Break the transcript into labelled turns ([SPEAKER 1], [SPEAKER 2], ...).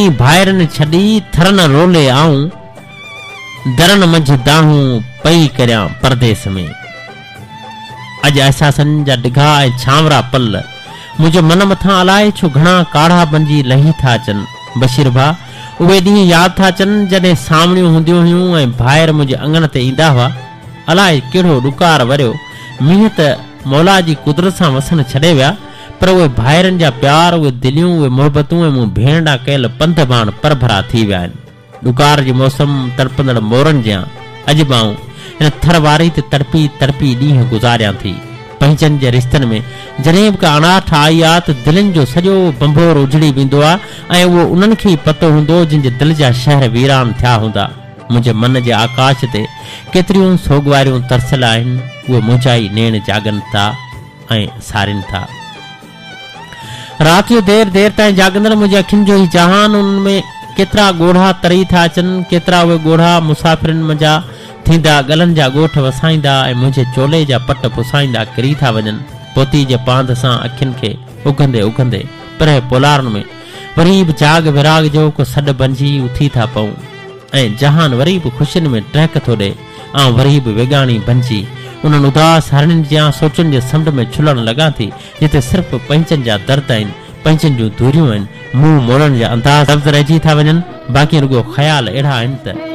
[SPEAKER 1] سڀني ڀائرن ڇڏي ٿرن رولي آئون، درن منجهه دانهون پئي ڪريان پرديس ۾. اڄ احساسن جا ڊگها ۽ ڇانورا پل منهنجي من مٿان الائي ڇو گهڻا ڪاڙها بنجي لهي ٿا اچن. بشير ڀاء، اهي ڏينهن ياد ٿا اچن جڏهن سانوڻيون هونديون هيون ۽ ڀائر منهنجي اڱڻ تي ايندا هئا. الائي ڪهڙو ڏڪار وريو، مينهن ته مولا جي قدرت سان وسڻ ڇڏي ويا، پر اهي ڀائرن جا پيار، اهي دليون، اهي محبتون ۽ مون ڀيڻ ڏانهن ڪيل پنڌ به هاڻ پرڀرا ٿي ويا آهن. ڏڪار جي موسم تڙپندڙ مورن جيان اڄ به آئون هن ٿر واري تي تڙپي تڙپي ڏينهن گذاريان ٿي. پنهنجن جي رشتن ۾ جڏهن به ڪا اڻاٺ آئي آ ته دلين جو سڄو ڀنڀور اجڙي ويندو آ ۽ اهو انهن کي ئي پتو هوندو جن جي دل جا شهر ويران ٿيا هوندا. منهنجي من جي آڪاش تي ڪيتريون سوڳواريون ترسيل آهن، اهي منهنجا ئي نيڻ جاڳن ٿا ۽ سارين ٿا. رات جو دير دير تائين جاڳندڙ منهنجي اکين جو هي جهان انهن ۾ ڪيترا ڳوڙها تري ٿا اچن، ڪيترا اهي ڳوڙها مسافرين منجها ٿيندا ڳلن جا ڳوٺ وسائيندا ۽ منهنجي چولي جا پٽ پسائيندا ڪري ٿا وڃن. پوتي جي پانڌ سان اکين کي اگهندي اگهندي پرهه پولارن ۾ وري به جاڳ ويراڳ جو ڪو سڏ بنجي اٿي ٿا پئون ۽ جهان وري به خوشين ۾ ٽهڪ ٿو ڏئي. آئون وري به ويڳاڻي بنجي انهن اداس هرڻين جيان سوچن جي سمنڊ ۾ ڇلڻ لڳان ٿي، جتي صرف پنهنجن جا درد آهن، پنهنجن جون دوريون آهن، منهن موڙڻ جا انداز لفظ رهجي ٿا وڃن، باقي رڳو خيال اهڙا آهن ته.